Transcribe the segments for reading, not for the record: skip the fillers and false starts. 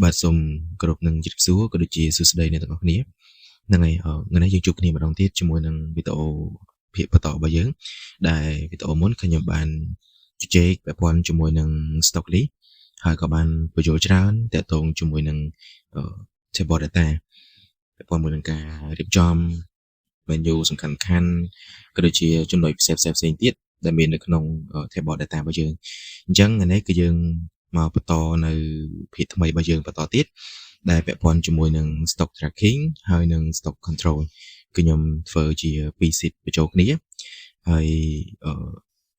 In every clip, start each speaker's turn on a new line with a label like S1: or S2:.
S1: បាទសូមគោរពនឹងជម្រាបសួរក៏ដូចជាសួស្តីអ្នកទាំងអស់គ្នាហ្នឹងហើយថ្ងៃនេះយើងជួបគ្នាម្ដងទៀតជាមួយនឹងវីដេអូភាគបន្តរបស់យើងដែលវីដេអូមុនខ្ញុំបានជជែកពាក់ព័ន្ធជាមួយនឹង stock list ហើយក៏បានពន្យល់ច្រើនទាក់ទងជាមួយនឹង table data ពាក់ព័ន្ធមួយនឹងការរៀបចំ menu សំខាន់ៗក៏ដូចជាចំណុចផ្សេងៗផ្សេងទៀតដែលមាននៅក្នុង table data របស់យើងអញ្ចឹងថ្ងៃនេះគឺយើងមកបន្តនៅភាគថ្មីរបស់យើងបន្តទៀតដែលពាក់ព័ន្ធជាមួយនឹង stock tracking ហើយនិង stock control គឺខ្ញុំធ្វើជា2 sheet បញ្ចូលគ្នាហើយ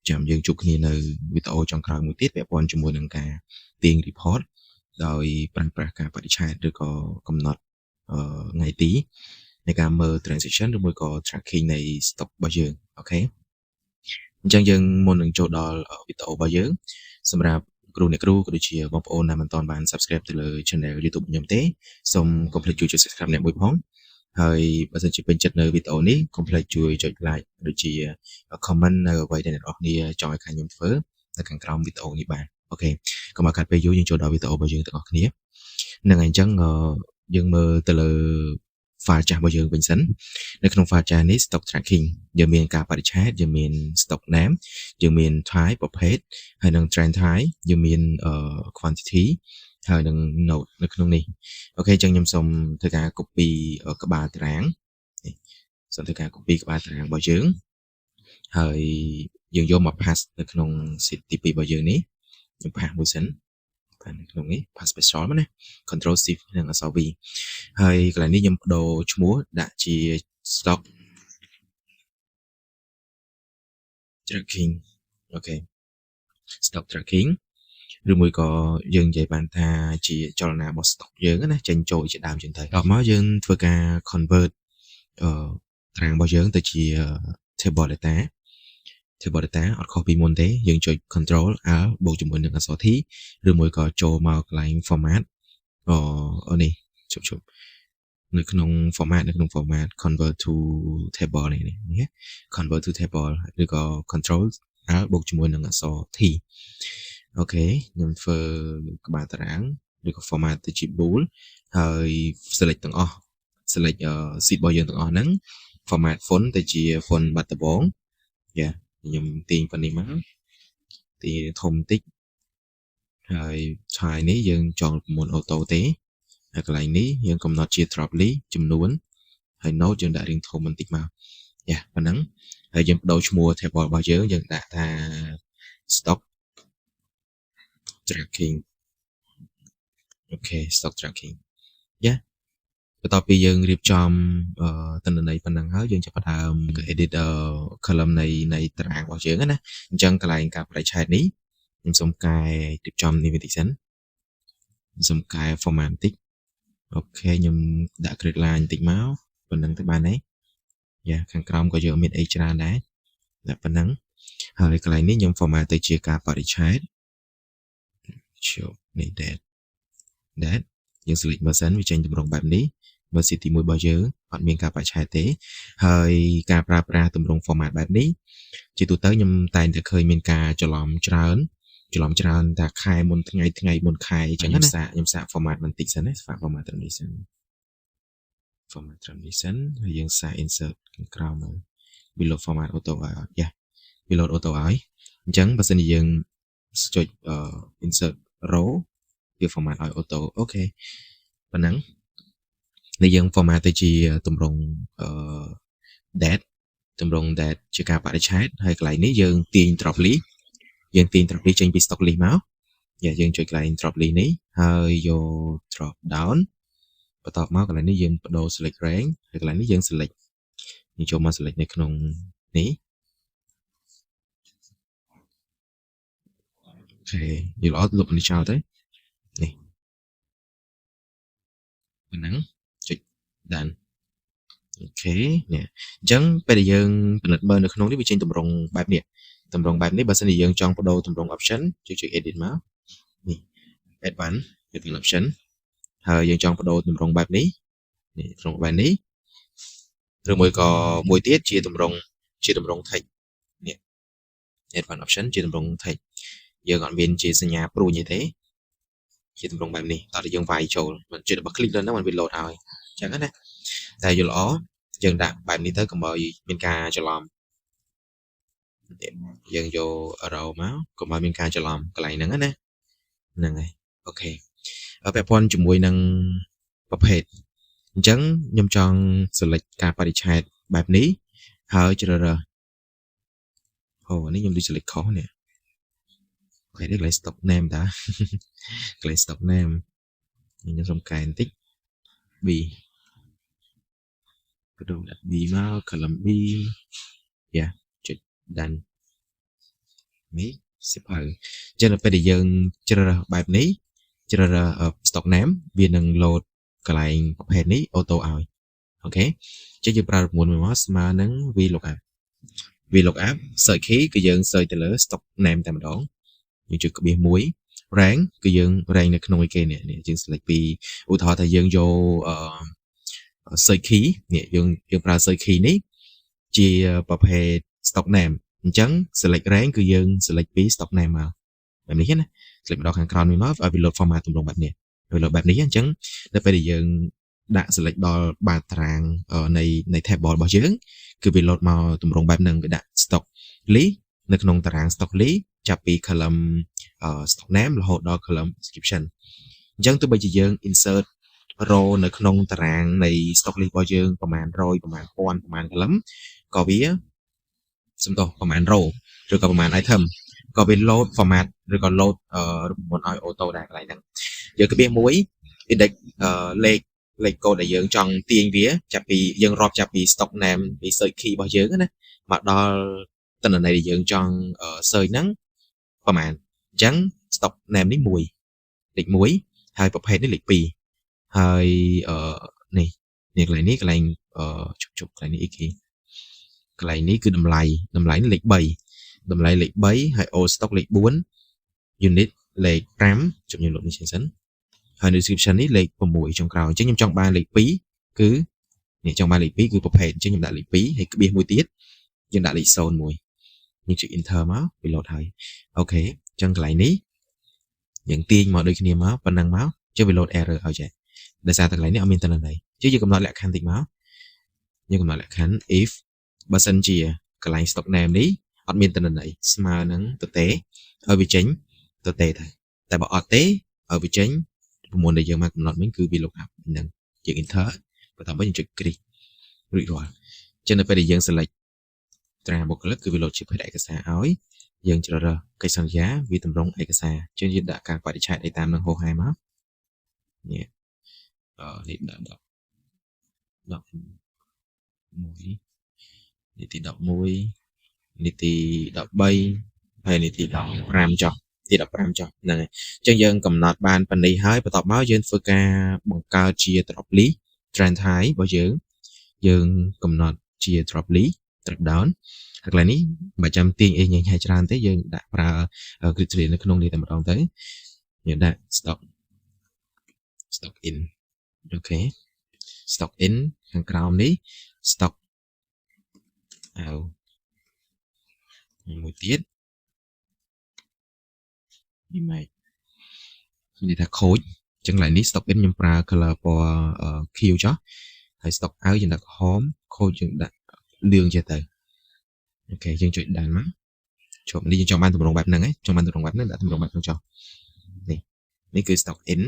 S1: ចាំយើងជួបគ្នានៅវីដេអូចុងក្រោយមួយទៀតពាក់ព័ន្ធជាមួយនឹងការទាញ report ដោយប្រើប្រាស់ការបរិច្ឆេទឬក៏កំណត់ថ្ងៃទីនៃការមើល transaction ឬមួយក៏ tracking នៃ stock របស់យើង OK អញ្ចឹងយើងមុននឹងចូលដល់វីដេអូរបស់យើងសម្រាប់គ្រូអ្នកគ្រូក៏ដូចជាបងប្អូនដែលមិនទាន់បាន subscribe ទៅលើ channel YouTube ខ្ញុំទេសូមកុំភ្លេចជួយចុច subscribe អ្នកមួយផងហើយបើសិនជាពេញចិត្តនៅវីដេអូនេះកុំភ្លេចជួយចុច like ដូចជា comment នៅអ្វីដែលអ្នកនរគ្នាចង់ឲ្យខាងខ្ញុំធ្វើនៅខាងក្រោមវីដេអូនេះបាទ OK កុំឲ្យខាត់ពេលយូរយើងចូលដល់វីដេអូរបស់យើងទាំងអស់គ្នាហ្នឹងហើយអញ្ចឹងយើងមើលទៅលើ file ចាស់របស់យើងវិញសិននៅក្នុង file ចាស់នេះ stock tracking យើងមានការបរិច្ឆេទយើងមាន stock name យើងមាន type ប្រភេទហើយនិង trend type យើងមាន quantity ហើយនឹង note នៅក្នុងនេះOK អញ្ចឹងខ្ញុំសូមធ្វើការ copy ក្បាលតារាងនេះសូមធ្វើការ copy ក្បាលតារាងរបស់យើងហើយយើងយកមក paste នៅក្នុង sheet ទី2របស់យើងនេះខ្ញុំ paste មួយសិនបាទនៅក្នុងនេះ paste special មកណា control shift និងអក្សរ V ហើយកន្លែងនេះខ្ញុំបដូរឈ្មោះដាក់ជា stock tracking OK stock tracking ឬមួយក៏យើងនិយាយបានថាជាចលនារបស់ stock យើងណាចេញចូលជាដើមចឹងទៅដល់មកយើងធ្វើការ convert តារាងរបស់យើងទៅជា table data table data អត់ខុសពីមុនទេយើងចុច control alt បូកជាមួយនឹងអក្សរ T ឬមួយក៏ចូលមកកន្លែង format អូនេះជប់ជប់នៅក្នុង format នៅក្នុង format convert to table នេះនេះ convert to table ឬក៏ control alt បូកជាមួយនឹងអក្សរ T OK ខ្ញុំធ្វើក្បាលតារាងឬក៏ format ទៅជា bold ហើយ select ទាំងអស់ select sheet របស់យើងទាំងអស់ហ្នឹង format font ទៅជា font បាត់ដំបងយ៉ាខ្ញុំទាញប៉ុណ្នេះមកទាញធំតិចហើយឆាយនេះយើងចង់ប្រមូល auto ទេហើយកន្លែងនេះយើងកំណត់ជា drop list ចំនួនហើយ note យើងដាក់រាងធំបន្តិចមកយ៉ាប៉ុណ្ណឹងហើយយើងបដូរឈ្មោះ table របស់យើងយើងដាក់ថា stock tracking OK stock tracking យ៉ាបន្ទាប់ពីយើងរៀបចំទិន្នន័យប៉ុណ្ណឹងហើយយើងចាប់ផ្ដើម edit column នៃតារាងរបស់យើងណាអញ្ចឹងកន្លែងការបរិច្ឆេទនេះខ្ញុំសូមកែរៀបចំនេះបន្តិចសិនខ្ញុំសូមកែ format បន្តិច OK ខ្ញុំដាក់ grid line បន្តិចមកប៉ុណ្ណឹងទៅបានហើយយ៉ាខាងក្រោមក៏យើងអត់មានអីច្រើនដែរដាក់ប៉ុណ្ណឹងហើយកន្លែងនេះខ្ញុំ format ទៅជាការបរិច្ឆេទជប់នេះ date date យើង select មើលសិនវាចេញទម្រង់បែបនេះមើល sheet ទី1របស់យើងអត់មានការបរិច្ឆេទទេហើយការប្រើប្រាស់ទម្រង់ format បែបនេះជាទូទៅខ្ញុំតែងតែឃើញមានការច្រឡំច្រើនច្រឡំច្រើនតែខែមុនថ្ងៃថ្ងៃមុនខែអញ្ចឹងណាសាកខ្ញុំសាក format បន្តិចសិនណាសាក format ត្រឹមនេះសិន format ត្រឹមនេះសិនហើយយើងសាក insert ខាងក្រោមមកវា load format auto ឲ្យអត់យ៉ាវា load auto ឲ្យអញ្ចឹងបើសិនជាយើងចុច insert row វា format ឲ្យ auto OK ប៉ុណ្ណឹងនេះយើង format ទៅជាទម្រង់អឺ date ទម្រង់ date ជាការបរិច្ឆេទហើយកន្លែងនេះយើងទាញ drop list យើងទាញ drop list ចេញពី stock list មកយ៉ាយើងចុចកន្លែង drop list នេះហើយយក drop down បន្ទាប់មកកន្លែងនេះយើងបដូរ select range ហើយកន្លែងនេះយើង select យើងចូលមក select នៅក្នុងនេះOK យល់អត់លុបនេះចោលទៅនេះប៉ុណ្ណឹងចុច done OK នេះអញ្ចឹងពេលដែលយើងពិនិត្យមើលនៅក្នុងនេះវាចេញទម្រង់បែបនេះទម្រង់បែបនេះបើសិនជាយើងចង់បដូរទម្រង់ option យើងចុច edit មកនេះ advanced advanced option ហើយយើងចង់បដូរទម្រង់បែបនេះនេះទម្រង់បែបនេះឬមួយក៏មួយទៀតជាទម្រង់ជាទម្រង់ text នេះ advanced option ជាទម្រង់ text យើងអត់មានជាសញ្ញាព្រួញទេ ជាទម្រង់បែបនេះតោះតែយើងវាយចូលមិនជិះបើ click លើហ្នឹងมันវា load ឲ្យអញ្ចឹងណាតែយល់ល្អយើងដាក់បែបនេះទៅកុំឲ្យមានការច្រឡំយើងយក arrow មកកុំឲ្យមានការច្រឡំកន្លែងហ្នឹងណាហ្នឹងហើយ OK ពាក់ព័ន្ធជាមួយនឹងប្រភេទអញ្ចឹងខ្ញុំចង់ select ការបរិច្ឆេទបែបនេះហើយជ្រើសរើសអូនេះខ្ញុំដូច select ខុសនេះ OK នេះកន្លែង stock name តាកន្លែង stock name ខ្ញុំសុំកែបន្តិច B ក៏ដូចដាក់ B មក column B យ៉ាចុច done នេះសិភៅអញ្ចឹងនៅពេលដែលយើងជ្រើសរើសបែបនេះជ្រើសរើស stock name វានឹង load កន្លែងប្រភេទនេះ auto ឲ្យ OK អញ្ចឹងយើងប្រើរូបមន្តមួយមកស្មើនឹង VLOOKUP VLOOKUP search key គឺយើង search ទៅលើ stock name តែម្ដងយើងចុចក្បៀសមួយ range គឺយើង range នៅក្នុងអីគេនេះនេះយើង select ពីឧទាហរណ៍ថាយើងយកអឺ search key នេះយើងយើងប្រើ search key នេះជាប្រភេទ stock name អញ្ចឹង select range គឺយើង select ពី stock name មកបែបនេះណា select ម្ដងខាងក្រោមនេះមកឲ្យវា load format ទម្រង់បែបនេះវា load បែបនេះអញ្ចឹងនៅពេលដែលយើងដាក់ select ដល់បាតតារាងនៃនៃ table របស់យើងគឺវា load មកទម្រង់បែបហ្នឹងវាដាក់ stock list នៅក្នុងតារាង stock list ចាប់ពី column stock name រហូតដល់ column description អញ្ចឹងទោះបីជាយើង insert row នៅក្នុងតារាងនៃ stock list របស់យើងប្រហែល100ប្រហែល1000ប្រហែល column ក៏វាសំទោសប្រហែល row ឬក៏ប្រហែល item ក៏វា load format ឬក៏ load រូបមន្តឲ្យ auto ដែរកន្លែងហ្នឹងយើងក្បៀសមួយ index លេខលេខកូដដែលយើងចង់ទាញវាចាប់ពីយើងរាប់ចាប់ពី stock name ពី search key របស់យើងណាមកដល់ទិន្នន័យដែលយើងចង់ search ហ្នឹងប្រហែលអញ្ចឹង stock name នេះ1លេខ1ហើយប្រភេទនេះលេខ2ហើយអឺនេះនេះកន្លែងនេះកន្លែងអឺជប់ជប់កន្លែងនេះអីគេកន្លែងនេះគឺតម្លៃតម្លៃនេះលេខ3តម្លៃលេខ3ហើយ old stock លេខ4 unit លេខ5ជុំខ្ញុំលុបនេះសិនហើយ description នេះលេខ6ចុងក្រោយអញ្ចឹងខ្ញុំចង់បានលេខ2គឺនេះចង់បានលេខ2គឺប្រភេទអញ្ចឹងខ្ញុំដាក់លេខ2ហើយក្បៀសមួយទៀតយើងដាក់លេខ0មួយយើងចុច enter មកវា load ហើយ OK អញ្ចឹងកន្លែងនេះយើងទាញមកដូចគ្នាមកប៉ុណ្ណឹងមកចុះវា load error ឲ្យចេះដោយសារតែកន្លែងនេះអត់មានទិន្នន័យអញ្ចឹងយើងកំណត់លក្ខខណ្ឌតិចមកយើងកំណត់លក្ខខណ្ឌ if បើសិនជាកន្លែង stock name នេះអត់មានទិន្នន័យស្មើនឹងទទេឲ្យវាចេញទទេទៅតែបើអត់ទេឲ្យវាចេញប្រមូលដែលយើងមកកំណត់វិញគឺវា look up ហ្នឹងយើង enter បន្ទាប់មកយើងចុច click រួចរាល់អញ្ចឹងនៅពេលដែលយើង select ត្រាបុគ្គលិកគឺវាលោតជាភេទឯកសារឲ្យយើងជ្រើសរើសកិច្ចសន្យាវាតម្រង់ឯកសារអញ្ចឹងយើងដាក់ការបរិច្ឆេទអីតាមនឹងហោហែមកនេះអឺនេះដាក់10 11នេះទី11នេះទី13ហើយនេះទី15ចុះទី15ចុះហ្នឹងហើយអញ្ចឹងយើងកំណត់បានប៉ុណ្នេះហើយបន្ទាប់មកយើងធ្វើការបង្កើតជា drop list trend type របស់យើងយើងកំណត់ជា drop list drop down ហើយកន្លែងនេះមិនចាំទាញអីញ៉ៃញ៉ៃច្រើនទេយើងដាក់ប្រើ criteria នៅក្នុងនេះតែម្ដងទៅយើងដាក់ stock stock in OK stock in ខាងក្រោមនេះ stock out មួយទៀតនេះម៉េចនិយាយថាខូចអញ្ចឹងកន្លែងនេះ stock in ខ្ញុំប្រើ color ពណ៌ខៀវចុះហើយ stock out យើងដាក់ក្រហមខូចយើងដាក់លឿងចេះទៅ OK យើងចុច done មកជប់នេះយើងចង់បានទម្រង់បែបហ្នឹងឯងចង់បានទម្រង់បែបហ្នឹងដាក់ទម្រង់បែបហ្នឹងចុះនេះនេះគឺ stock in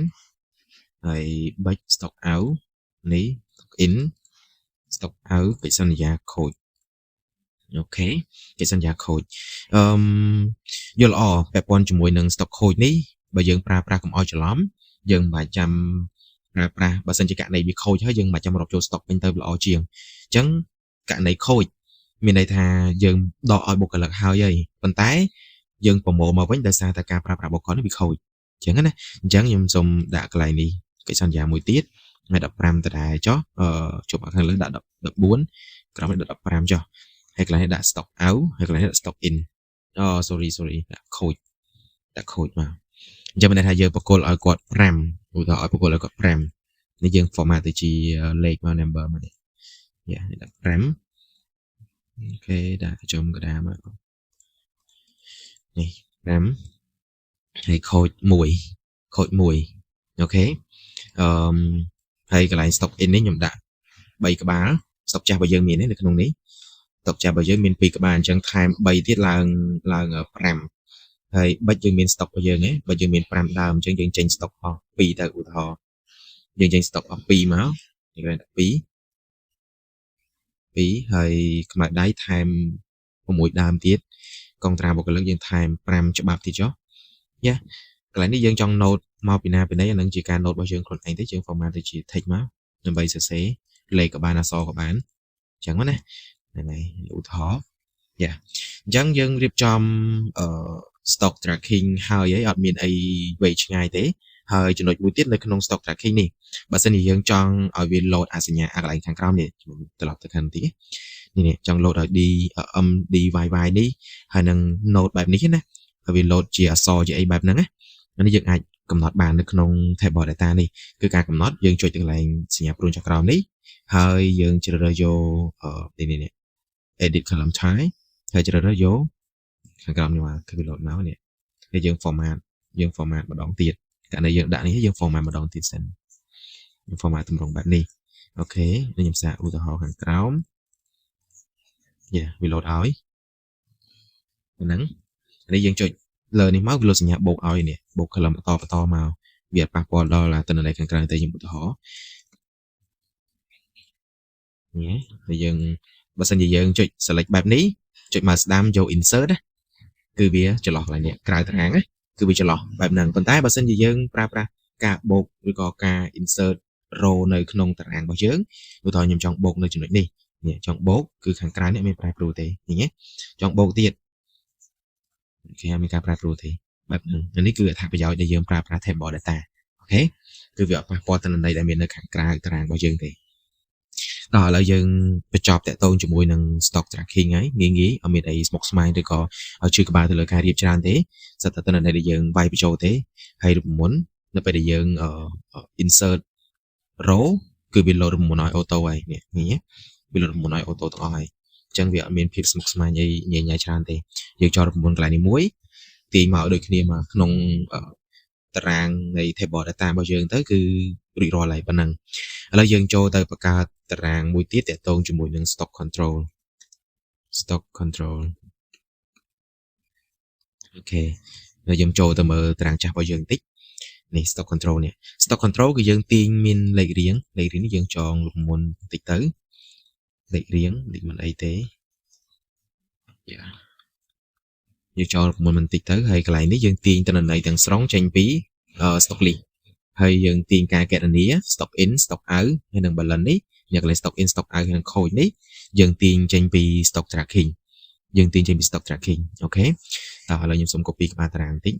S1: ហើយបិច stock out នេះ stock in stock out កិច្ចសន្យាខូច OK កិច្ចសន្យាខូចអឺមយល់ល្អពាក់ព័ន្ធជាមួយនឹង stock ខូចនេះបើយើងប្រើប្រាស់កុំឲ្យច្រឡំយើងមិនបាច់ចាំប្រើប្រាស់បើសិនជាករណីវាខូចហើយយើងមិនបាច់ចាំរាប់ចូល stock វិញទៅល្អជាងអញ្ចឹងករណីខូចមានន័យថាយើងដកឲ្យបុគ្គលិកហើយហើយប៉ុន្តែយើងប្រមូលមកវិញដោយសារតែការប្រើប្រាស់បុគ្គលនេះវាខូចអញ្ចឹងណាអញ្ចឹងខ្ញុំសូមដាក់កន្លែងនេះកិច្ចសន្យាមួយទៀតថ្ងៃ15ដដែលចុះអឺជប់ខាងលើដាក់14ក្រោមនេះដាក់15ចុះហើយកន្លែងនេះដាក់ stock out ហើយកន្លែងនេះដាក់ stock in អូ sorry sorry ដាក់ខូចដាក់ខូចមកអញ្ចឹងមានន័យថាយើងបកគលឲ្យគាត់5ឧទាហរណ៍ឲ្យបកគលឲ្យគាត់5នេះយើង format ទៅជាលេខមក number មកនេះយ៉ានេះដាក់5 OK ដាក់ចំកដាមកនេះ5ហើយខូច1ខូច1 OK អឺហើយកន្លែង stock in នេះខ្ញុំដាក់3ក្បាល stock ចាស់របស់យើងមាននៅក្នុងនេះ stock ចាស់របស់យើងមាន2ក្បាលអញ្ចឹងថែម3ទៀតឡើងឡើង5ហើយបិចយើងមាន stock របស់យើងហ៎បើយើងមាន5ដើមអញ្ចឹងយើងចេញ stock អស់2ទៅឧទាហរណ៍យើងចេញ stock អស់2មកនេះគេដាក់2 2ហើយខ្មៅដៃថែម6ដើមទៀតកងត្រាបុគ្គលិកយើងថែម5ច្បាប់ទៀតចុះយ៉ាកន្លែងនេះយើងចង់ note មកពីណាពីណីអានឹងជាការ note របស់យើងខ្លួនឯងទេយើង format ទៅជា text មកដើម្បីសរសេរលេខក៏បានអក្សរក៏បានអញ្ចឹងណាហ្នឹងហើយឧទាហរណ៍យ៉ាអញ្ចឹងយើងរៀបចំអឺ stock tracking ហើយអីអត់មានអីវែងឆ្ងាយទេហើយចំណុចមួយទៀតនៅក្នុង stock tracking នេះបើសិនជាយើងចង់ឲ្យវា load អាសញ្ញាអាកន្លែងខាងក្រោមនេះត្រឡប់ទៅខាងទីនេះនេះចង់ load ឲ្យ D M D Y Y នេះហើយនឹង note បែបនេះណាឲ្យវា load ជាអក្សរជាអីបែបហ្នឹងណានេះយើងអាចកំណត់បាននៅក្នុង table data នេះគឺការកំណត់យើងចុចទៅកន្លែងសញ្ញាព្រួញចុះក្រោមនេះហើយយើងជ្រើសរើសយកនេះនេះ edit column type ហើយជ្រើសរើសយកខាងក្រោមនេះមកគឺវា load មកនេះហើយយើង format យើង format ម្ដងទៀតករណីយើងដាក់នេះយើង format ម្ដងទៀតសិនយើង format ទម្រង់បែបនេះOK នេះខ្ញុំសាកឧទាហរណ៍ខាងក្រោមយ៉ាវា load ឲ្យហ្នឹងនេះយើងចុចលើនេះមកវាលោតសញ្ញាបូកឲ្យនេះបូក column បន្តបន្តមកវាអត់ប៉ះពាល់ដល់ទិន្នន័យខាងក្រៅទេខ្ញុំឧទាហរណ៍នេះហើយយើងបើសិនជាយើងចុច select បែបនេះចុចមកស្ដាំយក insert ណាគឺវាចន្លោះកន្លែងនេះក្រៅតារាងណាគឺវាចន្លោះបែបហ្នឹងប៉ុន្តែបើសិនជាយើងប្រើប្រាស់ការបូកឬក៏ការ insert row នៅក្នុងតារាងរបស់យើងឧទាហរណ៍ខ្ញុំចង់បូកនៅចំណុចនេះនេះចង់បូកគឺខាងក្រៅនេះមានប្រែប្រួលទេនេះចង់បូកទៀតគេមានការប្រែប្រួលទេបែបហ្នឹងនេះគឺអត្ថប្រយោជន៍ដែលយើងប្រើប្រាស់ table data OK គឺវាអត់ប៉ះពាល់ទិន្នន័យដែលមាននៅខាងក្រៅតារាងរបស់យើងទេដល់ឥឡូវយើងបញ្ចប់តាក់ទងជាមួយនឹង stock tracking ហើយងាយងាយអត់មានអីស្មុគស្មាញឬក៏ឲ្យឈឺក្បាលទៅលើការរៀបច្រើនទេសិតតែទិន្នន័យដែលយើងវាយបញ្ចូលទេហើយរូបមន្តនៅពេលដែលយើង insert row គឺវា load រូបមន្តឲ្យ auto ហើយនេះនេះវា load រូបមន្តឲ្យ auto ទាំងអស់ហើយអញ្ចឹងវាអត់មានភាពស្មុគស្មាញអីញ៉ៃញ៉ៃច្រើនទេយើងចោលរូបមន្តកន្លែងនេះមួយទាញមកដូចគ្នាមកក្នុងតារាងនៃ table data របស់យើងទៅគឺរួចរាល់ហើយប៉ុណ្ណឹងឥឡូវយើងចូលទៅបង្កើតតារាងមួយទៀតតាក់ទងជាមួយនឹង stock control stock control OK ហើយយើងចូលទៅមើលតារាងចាស់របស់យើងបន្តិចនេះ stock control នេះ stock control គឺយើងទាញមានលេខរៀងលេខរៀងនេះយើងចងលំមុនបន្តិចទៅលេខរៀងលេខមិនអីទេយ៉ាយើងចងលំមុនបន្តិចទៅហើយកន្លែងនេះយើងទាញទិន្នន័យទាំងស្រុងចេញពី stock list ហើយយើងទាញការគណនា stock in stock out ហើយនិង balance នេះអ្នកកន្លែង stock in stock out ហើយនិង code នេះយើងទាញចេញពី stock tracking យើងទាញចេញពី stock tracking OK តោះឥឡូវខ្ញុំសុំ copy ក្បាលតារាងបន្តិច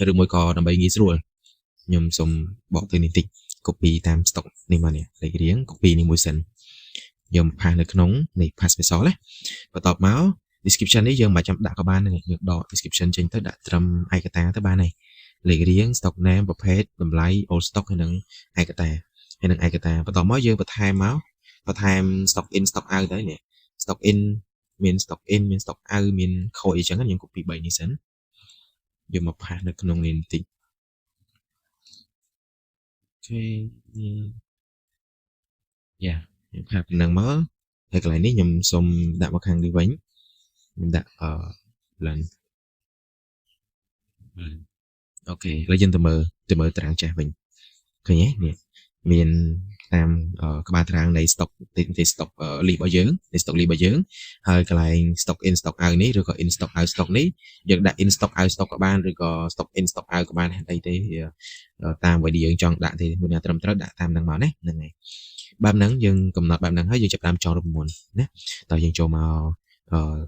S1: ឬមួយក៏ដើម្បីងាយស្រួលខ្ញុំសុំបកទៅនេះតិច copy តាម stock នេះមកនេះលេខរៀង copy នេះមួយសិនខ្ញុំ paste នៅក្នុងនេះ paste special ណាបន្ទាប់មក description នេះយើងមិនចាំដាក់ក៏បានដែរយើងដក description ចេញទៅដាក់ត្រឹមឯកតាទៅបានហើយលេខរៀង stock name ប្រភេទតម្លៃ old stock ហើយនិងឯកតាហើយនិងឯកតាបន្ទាប់មកយើងបន្ថែមមកបន្ថែម stock in stock out ទៅនេះ stock in មាន stock in មាន stock out មានខូចអីចឹងខ្ញុំ copy 3នេះសិនយកមក paste នៅក្នុងនេះបន្តិច OK យ៉ាខ្ញុំ paste ប៉ុណ្ណឹងមកហើយកន្លែងនេះខ្ញុំសុំដាក់មកខាងនេះវិញខ្ញុំដាក់អឺ blend OK ឥឡូវយើងទៅមើលតារាងចាស់វិញឃើញទេនេះមានតាមក្បាលតារាងនៃ stock ទី stock list របស់យើងនៃ stock list របស់យើងហើយកន្លែង stock in stock out នេះឬក៏ in stock out stock នេះយើងដាក់ in stock out stock ក៏បានឬក៏ stock in stock out ក៏បានអីទេតាមអ្វីដែលយើងចង់ដាក់ទេមួយណាត្រឹមត្រូវដាក់តាមហ្នឹងមកណាហ្នឹងហើយបែបហ្នឹងយើងកំណត់បែបហ្នឹងហើយយើងចាប់តាមចងរូបមន្តណាតោះយើងចូលមក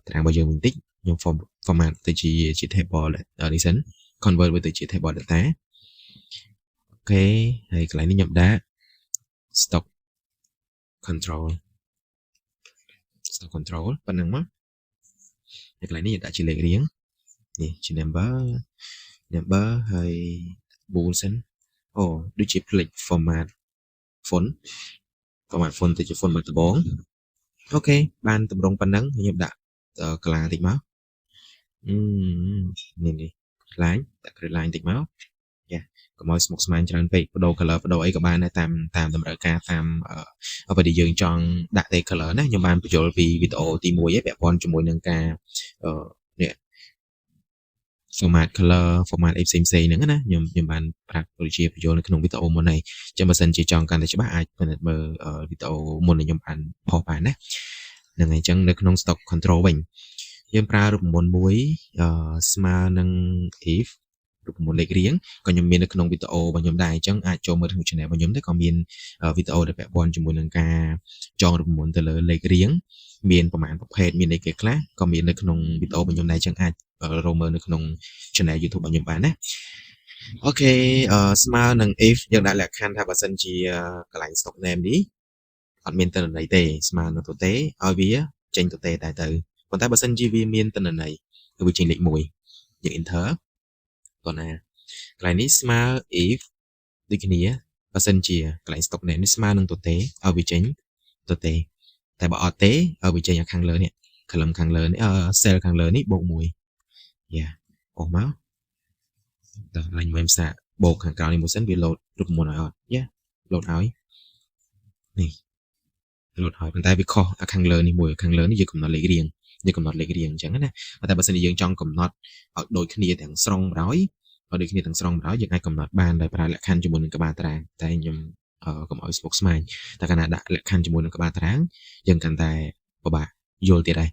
S1: តារាងរបស់យើងវិញតិចខ្ញុំ format ទៅជាជា table នេះសិន convert វាទៅជា table data OK ហើយកន្លែងនេះខ្ញុំដាក់ stock control stock control ប៉ុណ្ណឹងមកហើយកន្លែងនេះយើងដាក់ជាលេខរៀងនេះជា number number ហើយ bool សិនអូដូចជាភ្លេច format font format font ទៅជា font មកដបង OK បានតម្រងប៉ុណ្ណឹងខ្ញុំដាក់កាឡាតិចមកអឺនេះនេះ line ដាក់ grid line តិចមក យ៉ាកុំឲ្យស្មុគស្មាញច្រើនពេកបដូរ color បដូរអីក៏បានដែរតាមតាមតម្រូវការតាមអ្វីដែលយើងចង់ដាក់ទេ color ណាខ្ញុំបានបញ្យល់ពីវីដេអូទី1ឯងពាក់ព័ន្ធជាមួយនឹងការនេះ format color format អីផ្សេងផ្សេងហ្នឹងណាខ្ញុំខ្ញុំបានប្រាប់ដូចជាបញ្យល់នៅក្នុងវីដេអូមុនហើយអញ្ចឹងបើសិនជាចង់កាន់តែច្បាស់អាចពិនិត្យមើលវីដេអូមុនដែលខ្ញុំបានផុសបានណាហ្នឹងហើយអញ្ចឹងនៅក្នុង stock control វិញយើងប្រើរូបមន្តមួយស្មើនឹង if រូបមន្តលេខរៀងក៏ខ្ញុំមាននៅក្នុងវីដេអូរបស់ខ្ញុំដែរអញ្ចឹងអាចចូលមើលក្នុង channel របស់ខ្ញុំទៅក៏មានវីដេអូដែលពាក់ព័ន្ធជាមួយនឹងការចងរូបមន្តទៅលើលេខរៀងមានប្រមាណប្រភេទមានអីគេខ្លះក៏មាននៅក្នុងវីដេអូរបស់ខ្ញុំដែរអញ្ចឹងអាចរកមើលនៅក្នុង channel YouTube របស់ខ្ញុំបានណាOK ស្មើនឹង if យើងដាក់លក្ខខណ្ឌថាបើសិនជាកន្លែង stock name នេះអត់មានទិន្នន័យទេស្មើនឹងទទេឲ្យវាចេញទទេតែទៅប៉ុន្តែបើសិនជាវាមានទិន្នន័យគឺវាចេញលេខ1យើង enter តោះណាកន្លែងនេះស្មើ if ដូចគ្នាបើសិនជាកន្លែង stock name នេះស្មើនឹងទទេឲ្យវាចេញទទេតែបើអត់ទេឲ្យវាចេញខាងលើនេះ column ខាងលើនេះ cell ខាងលើនេះបូក1យ៉ាអស់មកដល់កន្លែងវិញសាកបូកខាងក្រោយនេះមួយសិនវា load រូបមន្តឲ្យអត់យ៉ា load ឲ្យនេះ load ឲ្យប៉ុន្តែវាខុសខាងលើនេះមួយខាងលើនេះយើងកំណត់លេខរៀងយើងកំណត់លេខរៀងអញ្ចឹងណាប៉ុន្តែបើសិនជាយើងចង់កំណត់ឲ្យដូចគ្នាទាំងស្រុងបណ្ដោយឲ្យដូចគ្នាទាំងស្រុងបណ្ដោយយើងអាចកំណត់បានដោយប្រើលក្ខខណ្ឌជាមួយនឹងក្បាលតារាងតែខ្ញុំកុំឲ្យស្មុគស្មាញតែកាលណាដាក់លក្ខខណ្ឌជាមួយនឹងក្បាលតារាងយើងកាន់តែពិបាកយល់ទៀតហើយ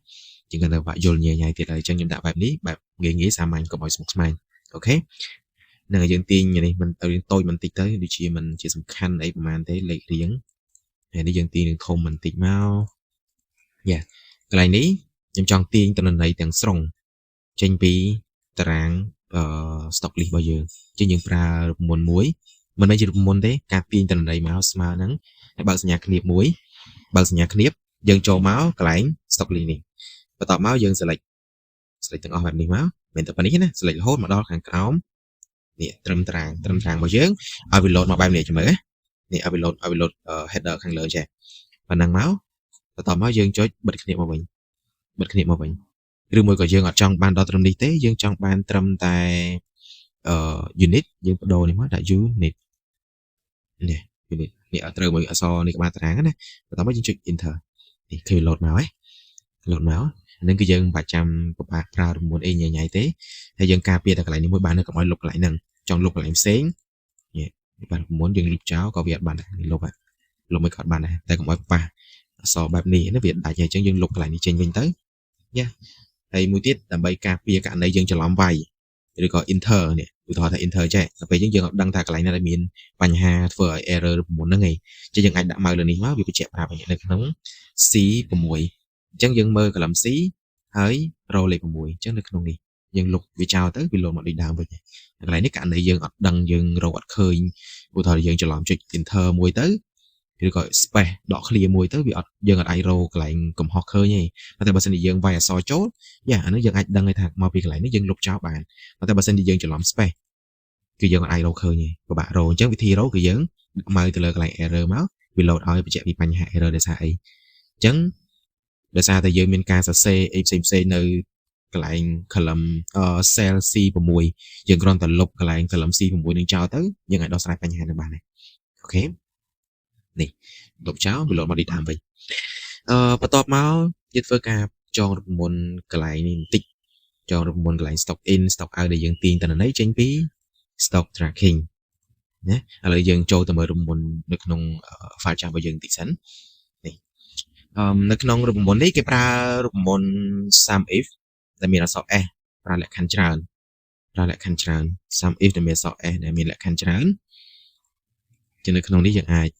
S1: ជាងកាន់តែពិបាកយល់ញ៉ៃញ៉ៃទៀតហើយអញ្ចឹងខ្ញុំដាក់បែបនេះបែបងាយងាយសាមញ្ញកុំឲ្យស្មុគស្មាញ OK នឹងយើងទាញនេះមិនទៅតូចបន្តិចទៅដូចជាមិនជាសំខាន់អីប្រហែលទេលេខរៀងហើយនេះយើងទាញនឹងធំបន្តិចមកយ៉ាកន្លែងនេះខ្ញុំចង់ទាញទិន្នន័យទាំងស្រុងចេញពីតារាងអឺ stock list របស់យើងជាងយើងប្រើរូបមន្តមួយមិនមែនជារូបមន្តទេការទាញទិន្នន័យមកស្មើនឹងហើយបើកសញ្ញាឃ្នាបមួយបើកសញ្ញាឃ្នាបយើងចូលមកកន្លែង stock list នេះបន្ទាប់មកយើង select select ទាំងអស់បែបនេះមកមិនតែប៉ុណ្នេះណា select រហូតមកដល់ខាងក្រោមនេះត្រឹមតារាងត្រឹមតារាងរបស់យើងឲ្យវា load មកបែបនេះចាំមើលនេះឲ្យវា load ឲ្យវា load header ខាងលើចេះប៉ុណ្ណឹងមកបន្ទាប់មកយើងចុចបិទគ្នាមកវិញបិទគ្នាមកវិញឬមួយក៏យើងអត់ចង់បានដល់ត្រឹមនេះទេយើងចង់បានត្រឹមតែអឺ unit យើងបដូរនេះមកដាក់ unit នេះ unit នេះអត់ត្រូវមួយអក្សរនេះក្បាលតារាងណាបន្ទាប់មកយើងចុច enter នេះឃើញ load មកហ៎ load មកហ្នឹងគឺយើងមិនបាច់ចាំពិបាកប្រើរមុនអីញ៉ៃញ៉ៃទេហើយយើងការពារតែកន្លែងនេះមួយបានកុំឲ្យលុបកន្លែងហ្នឹងចង់លុបកន្លែងផ្សេងនេះបាទមុនយើងលុបចោលក៏វាអត់បានដែរលុបលុបមិនក៏អត់បានដែរតែកុំឲ្យប៉ះអក្សរបែបនេះណាវាដាច់ហើយអញ្ចឹងយើងលុបកន្លែងនេះចេញវិញទៅយ៉ាហើយមួយទៀតដើម្បីការពារករណីយើងច្រឡំវាយឬក៏ enter នេះឧទាហរណ៍ថា enter ចេះដល់ពេលយើងយើងអត់ដឹងថាកន្លែងណាដែលមានបញ្ហាធ្វើឲ្យ error រូបមន្តហ្នឹងឯងចឹងយើងអាចដាក់ mouse លើនេះមកវាបញ្ជាក់ប្រាប់នៅក្នុង C6 អញ្ចឹងយើងមើល column C ហើយរកលេខ6អញ្ចឹងនៅក្នុងនេះយើងលុបវាចោលទៅវាលោតមកដូចដើមវិញកន្លែងនេះករណីយើងអត់ដឹងយើងរកអត់ឃើញឧទាហរណ៍យើងច្រឡំចុច enter មួយទៅឬក៏ space ដក clear មួយទៅវាអត់យើងអត់អាចរកកន្លែងកំហុសឃើញទេតែបើសិនជាយើងវាយអក្សរចូលយ៉ាអានេះយើងអាចដឹងថាមកពីកន្លែងនេះយើងលុបចោលបានតែបើសិនជាយើងច្រឡំ space គឺយើងអាចរកឃើញទេពិបាករកអញ្ចឹងវិធីរកគឺយើងមកទៅលើកន្លែង error មកវា load ឲ្យបញ្ជាក់ពីបញ្ហា error ដោយសារអីអញ្ចឹងដោយសារតែយើងមានការសរសេរអីផ្សេងផ្សេងនៅកន្លែង column cell C6 យើងគ្រាន់តែលុបកន្លែង column C6 នឹងចោលទៅយើងអាចដោះស្រាយបញ្ហានឹងបានដែរ OK នេះលុបចោលវាលោតមកទីដើមវិញអឺបន្ទាប់មកយើងធ្វើការចងរូបមន្តកន្លែងនេះបន្តិចចងរូបមន្តកន្លែង stock in stock out ដែលយើងទាញតនន័យចេញពី stock tracking ណាឥឡូវយើងចូលទៅមើលរូបមន្តនៅក្នុង file ចាស់របស់យើងបន្តិចសិននេះអឺនៅក្នុងរូបមន្តនេះគេប្រើរូបមន្ត sum if ដែលមានអក្សរ s ប្រើលក្ខខណ្ឌច្រើនប្រើលក្ខខណ្ឌច្រើន sum if ដែលមានអក្សរ s ដែលមានលក្ខខណ្ឌច្រើនជានៅក្នុងនេះយើងអាច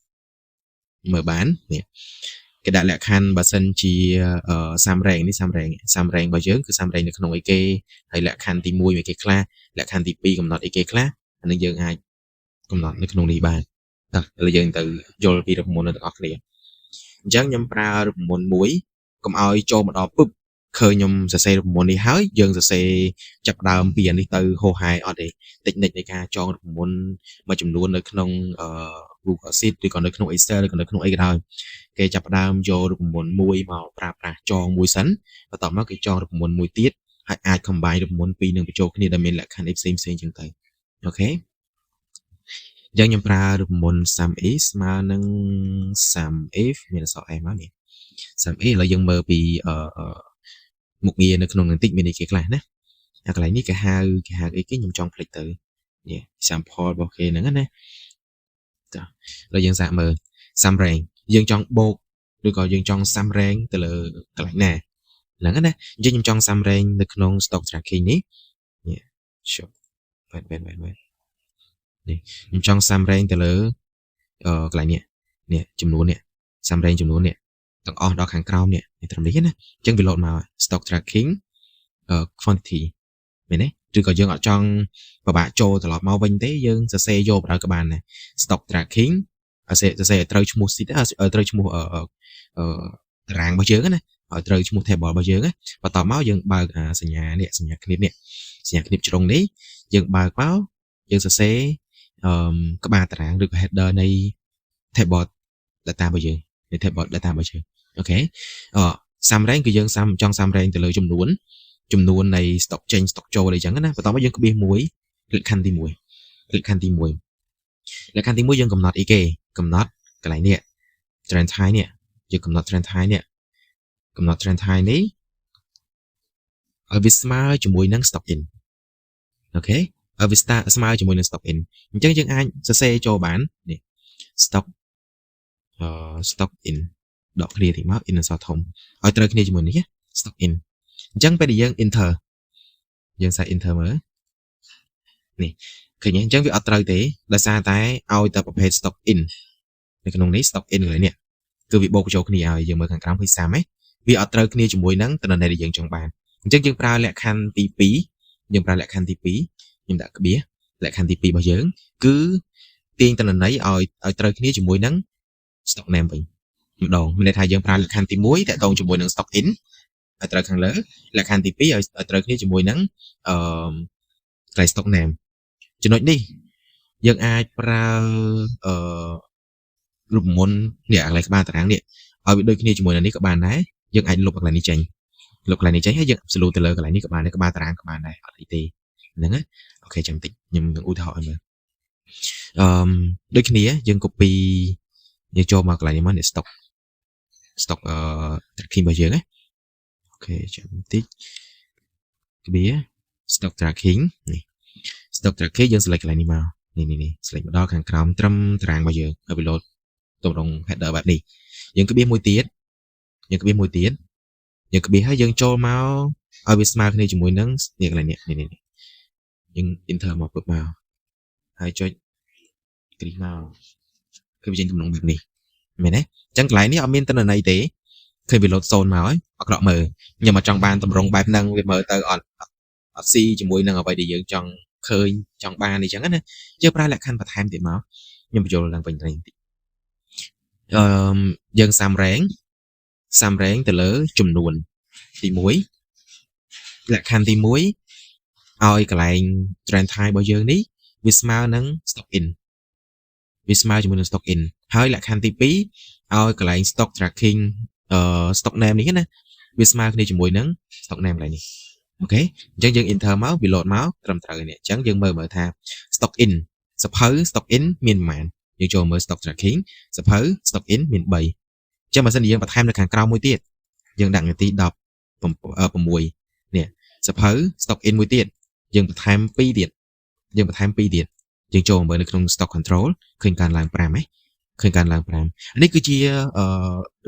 S1: មើលបាននេះគេដាក់លក្ខខណ្ឌបើសិនជា sum range នេះ sum range sum range របស់យើងគឺ sum range នៅក្នុងអីគេហើយលក្ខខណ្ឌទី1មានគេខ្លះលក្ខខណ្ឌទី2កំណត់អីគេខ្លះអានេះយើងអាចកំណត់នៅក្នុងនេះបានតោះឥឡូវយើងទៅយល់ពីរូបមន្តទាំងអស់គ្នាអញ្ចឹងខ្ញុំប្រើរូបមន្តមួយកុំឲ្យចូលមកដល់ពឹបឃើញខ្ញុំសរសេររូបមន្តនេះហើយយើងសរសេរចាប់ដើមពីអានេះទៅហោហែអត់ទេតិចនិចនៃការចងរូបមន្តមួយចំនួននៅក្នុងអឺ Google Sheet ឬក៏នៅក្នុង Excel ឬក៏នៅក្នុងអីក៏ដោយគេចាប់ផ្ដើមយករូបមន្តមួយមកប្រើប្រាស់ចងមួយសិនបន្ទាប់មកគេចងរូបមន្តមួយទៀតហើយអាច combine រូបមន្តពីរនឹងបញ្ចូលគ្នាដែលមានលក្ខខណ្ឌអីផ្សេងផ្សេងចឹងទៅOK អញ្ចឹងខ្ញុំប្រើរូបមន្ត sum if ស្មើនឹង sum if មានអក្សរ s មកនេះ sum if។ ឥឡូវយើងមើលពីអឺមុខងារនៅក្នុងនឹងតិចមានអីគេខ្លះណាអាកន្លែងនេះគេហៅអីគេខ្ញុំចង់ភ្លេចទៅនេះ sample របស់គេហ្នឹងណា។ចាឥឡូវយើងសាកមើល sum range យើងចង់បូកឬក៏យើងចង់ sum range ទៅលើកន្លែងណាហ្នឹងណា។អញ្ចឹងខ្ញុំចង់ sum range នៅក្នុង stock tracking នេះនេះ shop វ៉ែនវ៉ែនវ៉ែនវ៉ែននេះខ្ញុំចង់ sum range ទៅលើអឺកន្លែងនេះនេះចំនួននេះ sum range ចំនួននេះទាំងអស់ដល់ខាងក្រោមនេះត្រឹមនេះណា។អញ្ចឹងវា load មក stock tracking quantity មែនទេ?ឬក៏យើងអត់ចង់ពិបាកចូលត្រឡប់មកវិញទេយើងសរសេរយកបណ្ដោយក៏បានដែរ stock tracking សរសេរឲ្យត្រូវឈ្មោះ sheet ឲ្យត្រូវឈ្មោះអឺអឺតារាងរបស់យើងណាឲ្យត្រូវឈ្មោះ table របស់យើងណា។បន្ទាប់មកយើងបើកអាសញ្ញានេះសញ្ញាឃ្នាបនេះសញ្ញាឃ្នាបជ្រុងនេះយើងបើកមកយើងសរសេរអឺក្បាលតារាងឬក៏ header នៃ table data របស់យើងនៃ table data របស់យើង។ OK អ sum range គឺយើង sum ចង់ sum range ទៅលើចំនួននៃ stock ចេញ stock ចូលអីចឹងណាបន្ទាប់មកយើងក្បៀសមួយលក្ខខណ្ឌទី1លក្ខខណ្ឌទី1លក្ខខណ្ឌទី1យើងកំណត់អីគេកំណត់កន្លែងនេះ trend type នេះយើងកំណត់ trend type នេះកំណត់ trend type នេះឲ្យវាស្មើជាមួយនឹង stock in។ OK ឲ្យវាស្មើជាមួយនឹង stock in។ អញ្ចឹងយើងអាចសរសេរចូលបាននេះ stock in ដកឃ្លាតិចមក in អក្សរធំឲ្យត្រូវគ្នាជាមួយនេះ stock in។ អញ្ចឹងពេលដែលយើង enter យើងសាក enter មើលនេះឃើញទេអញ្ចឹងវាអត់ត្រូវទេដោយសារតែឲ្យតែប្រភេទ stock in នៅក្នុងនេះ stock in កន្លែងនេះគឺវាបូកបញ្ចូលគ្នាឲ្យយើងមើលខាងក្រោមឃើញសាមហ៎វាអត់ត្រូវគ្នាជាមួយនឹងទិន្នន័យដែលយើងចង់បានអញ្ចឹងយើងប្រើលក្ខខណ្ឌទី2យើងប្រើលក្ខខណ្ឌទី2ខ្ញុំដាក់ក្បៀសលក្ខខណ្ឌទី2របស់យើងគឺទាញទិន្នន័យឲ្យត្រូវគ្នាជាមួយនឹង stock name វិញម្ដងមានន័យថាយើងប្រើលក្ខខណ្ឌទី1តាក់ទងជាមួយនឹង stock in ឲ្យត្រូវខាងលើលក្ខខណ្ឌទី2ឲ្យត្រូវគ្នាជាមួយនឹងអឺកន្លែង stock name។ ចំណុចនេះយើងអាចប្រើអឺរូបមន្តនេះកន្លែងក្បាលតារាងនេះឲ្យវាដូចគ្នាជាមួយនឹងនេះក៏បានដែរយើងអាចលុបកន្លែងនេះចេញលុបកន្លែងនេះចេញហើយយើង absolute ទៅលើកន្លែងនេះក៏បានដែរក្បាលតារាងក៏បានដែរអត់អីទេហ្នឹងណា។ OK ចាំតិចខ្ញុំនឹងឧទាហរណ៍ឲ្យមើលអឺដូចគ្នាយើង copy យើងចូលមកកន្លែងនេះមកនេះ stock tracking របស់យើងណា។ OK ចាំតិចក្បៀ stock tracking នេះ stock tracking យើង select កន្លែងនេះមកនេះនេះនេះ select មកដល់ខាងក្រោមត្រឹមតារាងរបស់យើងហើយវា load ទម្រង់ header បែបនេះយើងក្បៀសមួយទៀតយើងក្បៀសមួយទៀតយើងក្បៀសហើយយើងចូលមកឲ្យវាស្មើគ្នាជាមួយនឹងនេះកន្លែងនេះនេះនេះយើង enter មកពឹបមកហើយចុចគ្រីសមកគឺវាចេញទម្រង់បែបនេះមែនទេ?អញ្ចឹងកន្លែងនេះអត់មានទិន្នន័យទេឃើញវាលោត0មកហើយអក្រក់មើលខ្ញុំអត់ចង់បានទម្រង់បែបហ្នឹងវាមើលទៅអត់អត់ស៊ីជាមួយនឹងអ្វីដែលយើងចង់ឃើញចង់បានអញ្ចឹងណាយើងប្រើលក្ខខណ្ឌបន្ថែមទៀតមកខ្ញុំបញ្យល់ឡើងវិញបន្តិចអឺយើង sum range sum range ទៅលើចំនួនទី1លក្ខខណ្ឌទី1ឲ្យកន្លែង trend type របស់យើងនេះវាស្មើនឹង stock in វាស្មើជាមួយនឹង stock in ហើយលក្ខខណ្ឌទី2ឲ្យកន្លែង stock tracking stock name នេះណាវាស្មើគ្នាជាមួយនឹង stock name កន្លែងនេះ។ OK អញ្ចឹងយើង enter មកវា load មកត្រឹមត្រូវនេះ។អញ្ចឹងយើងមើលមើលថា stock in សភៅ stock in មានប្រហែលយើងចូលមើល stock tracking សភៅ stock in មាន3អញ្ចឹងបើសិនជាយើងបន្ថែមនៅខាងក្រោមមួយទៀតយើងដាក់នាទី16នេះសភៅ stock in មួយទៀតយើងបន្ថែម2ទៀតយើងបន្ថែម2ទៀតយើងចូលមើលនៅក្នុង stock control ឃើញកើនឡើង5ហ៎ឃើញកើនឡើង5នេះគឺជាអឺ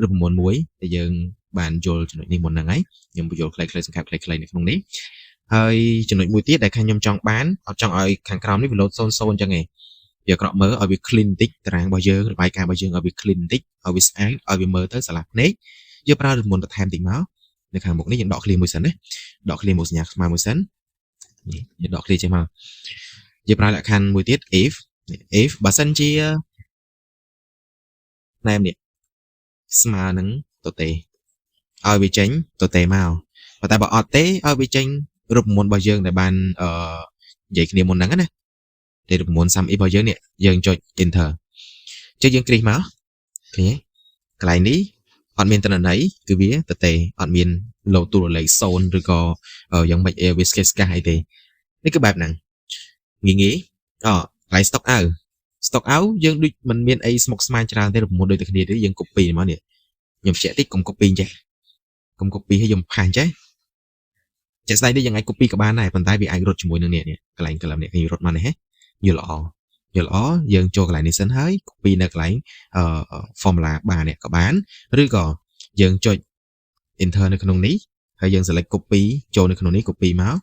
S1: រូបមន្តមួយដែលយើងបានយល់ចំណុចនេះមុនហ្នឹងហើយខ្ញុំបញ្យល់ខ្លីៗសង្ខេបខ្លីៗនៅក្នុងនេះហើយចំណុចមួយទៀតដែលខាងខ្ញុំចង់បានអត់ចង់ឲ្យខាងក្រោមនេះវាលោត00អញ្ចឹងឯងវាអាក្រក់មើលឲ្យវា clean បន្តិចតារាងរបស់យើងរបាយការណ៍របស់យើងឲ្យវា clean បន្តិចឲ្យវាស្អាតឲ្យវាមើលទៅស្រឡះភ្នែកយើងប្រើរូបមន្តបន្ថែមតិចមកនៅខាងមុខនេះយើងដកឃ្លាមួយសិនណាដកឃ្លាមកសញ្ញាស្មើមួយសិននេះយើងដកឃ្លាចេញមកយើងប្រើលក្ខខណ្ឌមួយទៀត if if បើសិនជា name នេះស្មើនឹងទទេឲ្យវាចេញទទេមកប៉ុន្តែបើអត់ទេឲ្យវាចេញរូបមន្តរបស់យើងដែលបានអឺនិយាយគ្នាមុនហ្នឹងណាតែរូបមន្ត sum if របស់យើងនេះយើងចុច enter ចុចយើងគ្រីសមកឃើញទេកន្លែងនេះអត់មានទិន្នន័យគឺវាទទេអត់មានលោតតួលេខ0ឬក៏យ៉ាងម៉េចវាស្កេស្កាសអីទេនេះគឺបែបហ្នឹងងាយងាយអកន្លែង stock out Stock out យើងដូចមិនមានអីស្មុគស្មាញច្រើនទេរូបមន្តដូចតែគ្នាទេ។យើង copy មកនេះខ្ញុំបញ្ជាក់តិចកុំ copy ចេះកុំ copy ឲ្យខ្ញុំ paste ចេះជាក់ស្ដែងនេះយើងអាច copy ក៏បានដែរប៉ុន្តែវាអាចរត់ជាមួយនឹងនេះនេះកន្លែង column នេះគេរត់មកនេះហ៎យល់ល្អយល់ល្អយើងចូលកន្លែងនេះសិនហើយ copy នៅកន្លែងអឺ formula បាននេះក៏បានឬក៏យើងចុច enter នៅក្នុងនេះហើយយើង select copy ចូលនៅក្នុងនេះ copy មក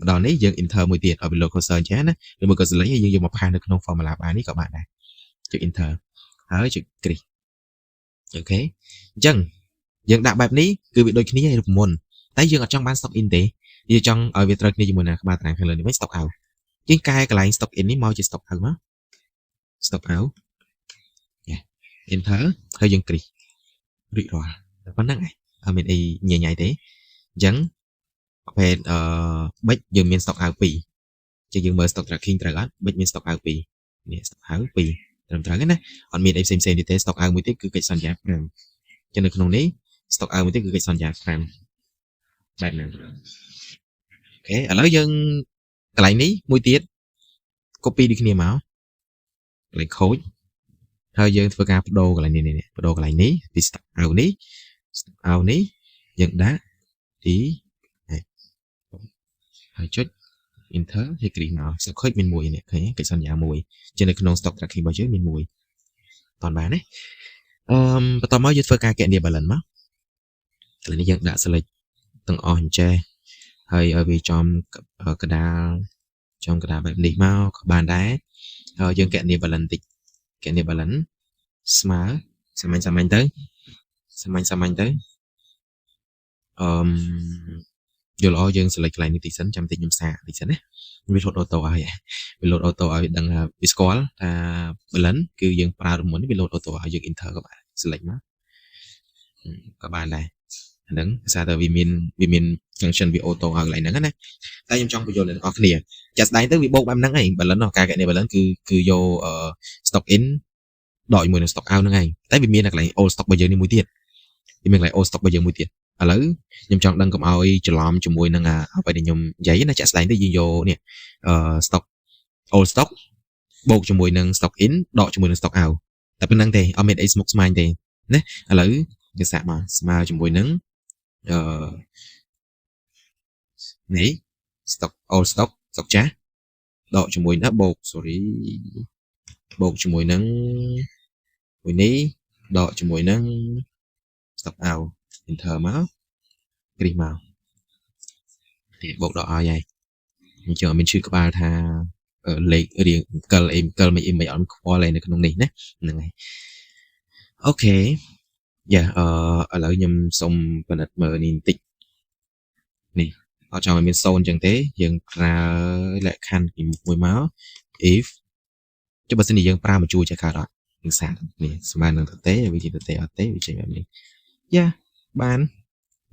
S1: ម្ដងនេះយើង enter មួយទៀតឲ្យវា load cursor អញ្ចឹងណាឬមួយក៏ select ហើយយើងយកមក paste នៅក្នុង formula បាននេះក៏បានដែរចុច enter ហើយចុចគ្រីស OK អញ្ចឹងយើងដាក់បែបនេះគឺវាដូចគ្នារូបមន្តតែយើងអត់ចង់បាន stock in ទេ។យើងចង់ឲ្យវាត្រូវគ្នាជាមួយនឹងក្បាលតារាងខាងលើនេះវិញ stock out យើងកែកន្លែង stock in នេះមកជា stock out មក stock out enter ហើយយើងគ្រីសរួចរាល់តែប៉ុណ្្នឹងឯងអត់មានអីញញ៉ៃទេអញ្ចឹងប្រភេទអឺបិចយើងមាន stock out 2ចឹងយើងមើល stock tracking ត្រូវអត់បិចមាន stock out 2នេះ stock out 2ត្រឹមត្រូវណាអត់មានអីផ្សេងផ្សេងទៀតទេ stock out មួយទៀតគឺកិច្ចសន្យា5ចឹងនៅក្នុងនេះ stock out មួយទៀតគឺកិច្ចសន្យា5បែបហ្នឹង OK ឥឡូវយើងកន្លែងនេះមួយទៀត copy ដូចគ្នាមកកន្លែងខូចហើយយើងធ្វើការបដូរកន្លែងនេះនេះបដូរកន្លែងនេះពី stock out នេះ stock out នេះយើងដាក់ D ហើយចុច enter ហើយគ្រីសមក stock ខូចមានមួយនេះឃើញកិច្ចសន្យាមួយជានៅក្នុង stock tracking របស់យើងមានមួយតន់បានទេអឺបន្តមកយើងធ្វើការគណនា balance មកកន្លែងនេះយើងដាក់ select ទាំងអស់អញ្ចេះហើយឲ្យវាចំកដាលចំកដាលបែបនេះមកក៏បានដែរហើយយើងគណនា balance តិចគណនា balance ស្មើសាមញ្ញសាមញ្ញទៅសាមញ្ញសាមញ្ញទៅអឺយល់ល្អយើង select កន្លែងនេះតិចសិនចាំតិចខ្ញុំសាកតិចសិនណាវាលោត auto ឲ្យវាលោត auto ឲ្យដឹងថាវាស្គាល់ថា balance គឺយើងប្រើរូបមន្តនេះវាលោត auto ឲ្យយើង enter ក៏បាន select មកក៏បានដែរអាហ្នឹងភាសាតែវាមាន function វា auto ឲ្យកន្លែងហ្នឹងណាតែខ្ញុំចង់បញ្យល់អ្នកទាំងអស់គ្នាចាក់ស្ដែងទៅវាបូកបែបហ្នឹងឯង balance ការគណនា balance គឺគឺយក stock in ដកជាមួយនឹង stock out ហ្នឹងឯងតែវាមានតែកន្លែង old stock របស់យើងនេះមួយទៀតវាមានកន្លែង old stock របស់យើងមួយទៀតឥឡូវខ្ញុំចង់ដឹងកុំឲ្យច្រឡំជាមួយនឹងអ្វីដែលខ្ញុំនិយាយណាចាក់ស្ដែងទៅយើងយកនេះអឺ stock old stock បូកជាមួយនឹង stock in ដកជាមួយនឹង stock out តែប៉ុណ្្នឹងទេអត់មានអីស្មុគស្មាញទេណាឥឡូវយើងសាកមកស្មើជាមួយនឹងអឺនេះ stock old stock stock ចាស់ដកជាមួយណាបូក sorry បូកជាមួយនឹងមួយនេះដកជាមួយនឹង stock out enter មកគ្រីសមកនេះបូកដកឲ្យហើយអញ្ចឹងអត់មានឈឺក្បាលថាលេខរៀងកិលអីកិលមិនអីមិនអត់ខ្វល់អីនៅក្នុងនេះណាហ្នឹងហើយ OK យ៉ាអឺឥឡូវខ្ញុំសុំពិនិត្យមើលនេះបន្តិចនេះអត់ចង់ឲ្យមាន0អញ្ចឹងទេយើងប្រើលក្ខខណ្ឌពីមុខមួយមក if ចុះបើសិនជាយើងប្រើមួយជួរចេះកើតអត់នឹងសាកនេះស្មើនឹងទៅទេវាជាទៅទេអត់ទេវាចេញបែបនេះយ៉ាបាន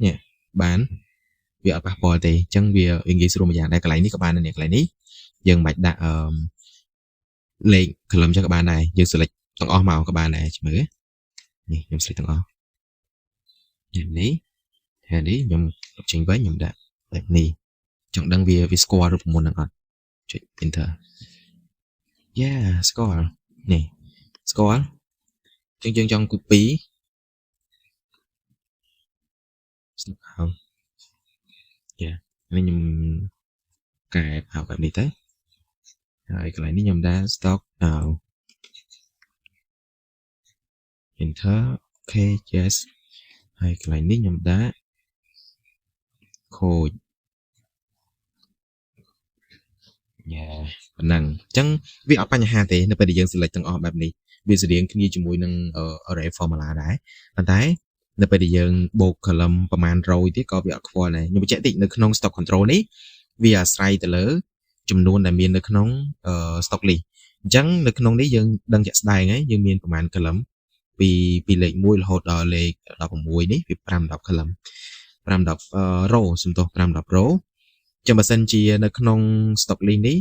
S1: នេះបានវាអត់ប៉ះពាល់ទេអញ្ចឹងវាវាងាយស្រួលមួយយ៉ាងដែរកន្លែងនេះក៏បានដែរនេះកន្លែងនេះយើងមិនបាច់ដាក់អឺលេខ column ចឹងក៏បានដែរយើង select ទាំងអស់មកក៏បានដែរមើលនេះខ្ញុំ select ទាំងអស់នេះហើយនេះខ្ញុំលុបចេញវិញខ្ញុំដាក់បែបនេះចង់ដឹងវាវាស្គាល់រូបមន្តហ្នឹងអត់ចុច enter យ៉ាស្គាល់នេះស្គាល់អញ្ចឹងយើងចង់ copy stock out យ៉ានេះខ្ញុំកែផៅបែបនេះទៅហើយកន្លែងនេះខ្ញុំដាក់ stock out enter OK yes ហើយកន្លែងនេះខ្ញុំដាក់ខូចយ៉ាប៉ុណ្ណឹងអញ្ចឹងវាអត់បញ្ហាទេនៅពេលដែលយើង select ទាំងអស់បែបនេះវាស្រដៀងគ្នាជាមួយនឹង array formula ដែរប៉ុន្តែនៅពេលដែលយើងបូក column ប្រមាណ100ទៀតក៏វាអត់ខ្វល់ដែរខ្ញុំបញ្ជាក់តិចនៅក្នុង stock control នេះវាអាស្រ័យទៅលើចំនួនដែលមាននៅក្នុង stock list អញ្ចឹងនៅក្នុងនេះយើងដឹងជាក់ស្ដែងហើយយើងមានប្រមាណ column ពីលេខ1រហូតដល់លេខ16នេះវា5 10 column 5 10 row សំទោស5 10 row ចឹងបើសិនជានៅក្នុង stock list នេះ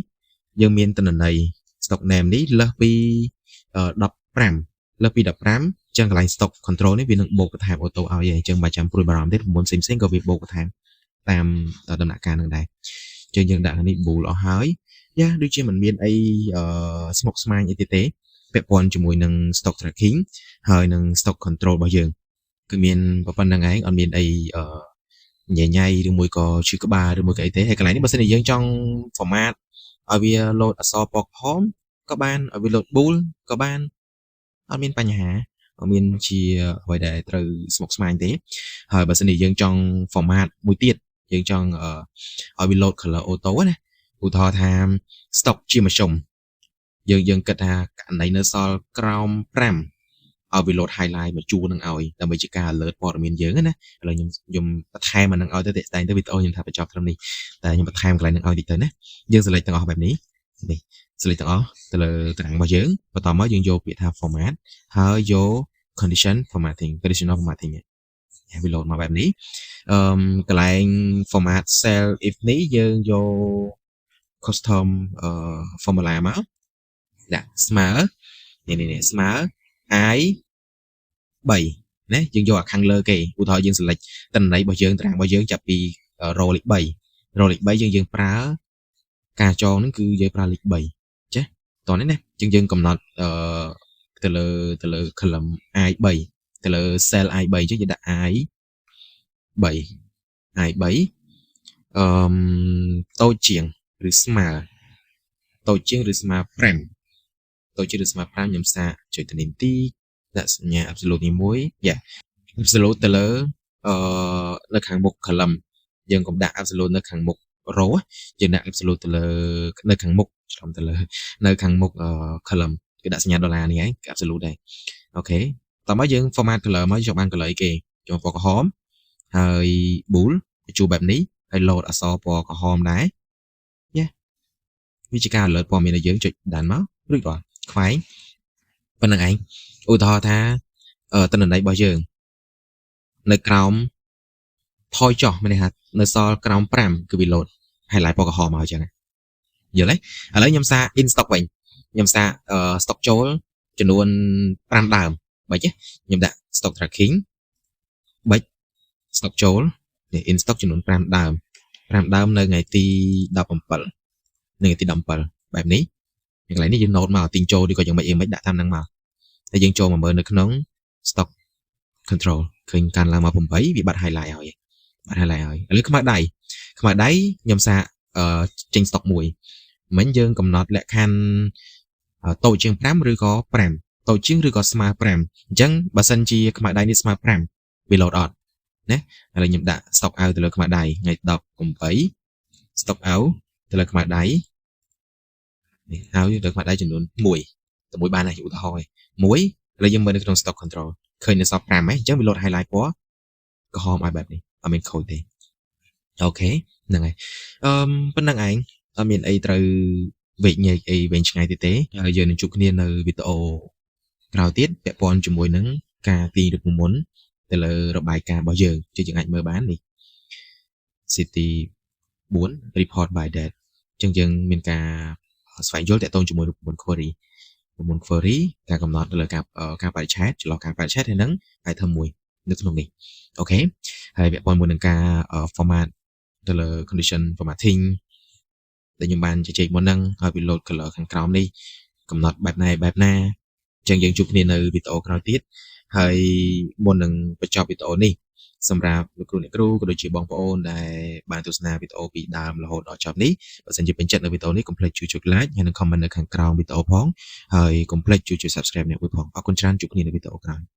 S1: យើងមានទិន្នន័យ stock name នេះលើសពី15លើសពី15ចឹងកន្លែង stock control នេះវានឹងបូកបន្ថែម auto ឲ្យហើយអញ្ចឹងបើចាំព្រួយបារម្ភទេ9ផ្សេងផ្សេងក៏វាបូកបន្ថែមតាមដំណាក់កាលនឹងដែរចឹងយើងដាក់នេះ bold អស់ហើយយ៉ាដូចជាមិនមានអីស្មុគស្មាញអីទៀតទេ។ ពាក់ព័ន្ធជាមួយនឹង stock tracking ហើយនឹង stock control របស់យើងគឺមានប៉ុណ្្នឹងឯងអត់មានអីអឺញ៉ៃញ៉ៃឬមួយក៏ឈឺក្បាលឬមួយក៏អីទេហើយកន្លែងនេះបើសិនជាយើងចង់ format ឲ្យវា load អក្សរពណ៌ក្រហមក៏បានឲ្យវា load bold ក៏បានអត់មានបញ្ហាអត់មានជាអ្វីដែលត្រូវស្មុគស្មាញទេហើយបើសិនជាយើងចង់ format មួយទៀតយើងចង់ឲ្យវា load color auto ណាឧទាហរណ៍ថា stock ជាមធ្យមយើងយើងគិតថាករណីនៅសល់ក្រោម5ឲ្យវា load highlight មកជួរនឹងឲ្យដើម្បីជាការ alert ព័ត៌មានយើងណាឥឡូវខ្ញុំខ្ញុំបន្ថែមអានឹងឲ្យទៅតែស្ដែងទៅវីដេអូខ្ញុំថាបញ្ចប់ត្រឹមនេះតែខ្ញុំបន្ថែមកន្លែងនឹងឲ្យតិចទៅណាយើង select ទាំងអស់បែបនេះនេះ select ទាំងអស់ទៅលើតារាងរបស់យើងបន្តមកយើងយកពាក្យថា format ហើយយក condition formatting, conditional formatting វា load មកបែបនេះអឺកន្លែង format cell if នេះយើងយក custom អឺ formula មកដាក់ស្មើនេះនេះស្មើ i 3ណាយើងយកអាខាងលើគេឧទាហរណ៍យើង select តន័យរបស់យើងតារាងរបស់យើងចាប់ពី row លេខ3 row លេខ3យើងយើងប្រើការចងហ្នឹងគឺយើងប្រើលេខ3ចាតោះនេះណាយើងយើងកំណត់អឺទៅលើទៅលើ column i3 ទៅលើ cell i3 អញ្ចឹងយើងដាក់ i 3 i3 អឺតូចជាងឬស្មើតូចជាងឬស្មើ5តូចជាងឬស្មើ5ខ្ញុំសាកចុចទៅនេះទីដាក់សញ្ញា absolute នេះមួយយ៉ា absolute ទៅលើអឺនៅខាងមុខ column យើងកុំដាក់ absolute នៅខាងមុខ row យើងដាក់ absolute ទៅលើនៅខាងមុខច្រឡំទៅលើនៅខាងមុខ column គឺដាក់សញ្ញាដុល្លារនេះឯងគឺ absolute ដែរ OK តោះមកយើង format color មកចង់បាន color អីគេចង់ពណ៌ក្រហមហើយ bold ជួបែបនេះហើយ load អក្សរពណ៌ក្រហមដែរយ៉ាវាជាការ alert ព័ត៌មានឲ្យយើងចុច done មករួចរាល់ខ្វែងប៉ុណ្្នឹងឯងឧទាហរណ៍ថាទិន្នន័យរបស់យើងនៅក្រោមថយចុះមានន័យថានៅសល់ក្រោម5គឺវា load highlight ពណ៌ក្រហមមកអញ្ចឹងយល់ទេឥឡូវខ្ញុំសាក in stock វិញខ្ញុំសាក stock ចូលចំនួន5ដើមបាច់ខ្ញុំដាក់ stock tracking បិច stock ចូលនេះ in stock ចំនួន5ដើម5ដើមនៅថ្ងៃទី17នៅថ្ងៃទី17បែបនេះកន្លែងនេះយើង note មកទិញចូលឬក៏យ៉ាងម៉េចអីមិនដាក់តាមហ្នឹងមកហើយយើងចូលមកមើលនៅក្នុង stock control ឃើញកាន់ឡើងមក8វាបាត់ highlight ហើយបាត់ highlight ហើយឥឡូវខ្មៅដៃខ្មៅដៃខ្ញុំសាកចេញ stock មួយមិញយើងកំណត់លក្ខខណ្ឌតូចជាង5ឬក៏5តូចជាងឬក៏ស្មើ5អញ្ចឹងបើសិនជាខ្មៅដៃនេះស្មើ5វា load អត់ណាឥឡូវខ្ញុំដាក់ stock out ទៅលើខ្មៅដៃថ្ងៃ18 stock out ទៅលើខ្មៅដៃនេះហើយទៅខ្មៅដៃចំនួន1តែមួយបានហើយឧទាហរណ៍1ឥឡូវយើងមើលនៅក្នុង stock control ឃើញនៅសល់5ហ៎អញ្ចឹងវា load highlight ពណ៌ក្រហមឲ្យបែបនេះអត់មានខូចទេOK ហ្នឹងហើយអឺប៉ុណ្្នឹងឯងអត់មានអីត្រូវវែកញែកអីវែងឆ្ងាយទៀតទេហើយយើងនឹងជួបគ្នានៅវីដេអូក្រោយទៀតពាក់ព័ន្ធជាមួយនឹងការទាញរូបមន្តទៅលើរបាយការណ៍របស់យើងជាយើងអាចមើលបាននេះ city 4 report by date អញ្ចឹងយើងមានការស្វែងយល់ទាក់ទងជាមួយរូបមន្ត query រូបមន្ត query ការកំណត់ទៅលើការការបរិច្ឆេទចន្លោះការបរិច្ឆេទហើយនឹង item មួយនៅក្នុងនេះOK ហើយពាក់ព័ន្ធមួយនឹងការ format ទៅលើ condition formatting ដែលខ្ញុំបានជជែកមុនហ្នឹងហើយវា load color ខាងក្រោមនេះកំណត់បែបណាបែបណាអញ្ចឹងយើងជួបគ្នានៅវីដេអូក្រោយទៀតហើយមុននឹងបញ្ចប់វីដេអូនេះសម្រាប់លោកគ្រូអ្នកគ្រូក៏ដូចជាបងប្អូនដែលបានទស្សនាវីដេអូពីដើមរហូតដល់ចប់នេះបើសិនជាពេញចិត្តនៅវីដេអូនេះកុំភ្លេចជួយចុច like ហើយនិង comment នៅខាងក្រោមវីដេអូផងហើយកុំភ្លេចជួយចុច subscribe អ្នកមួយផងអរគុណច្រើនជួបគ្នានៅវីដេអូក្រោយ។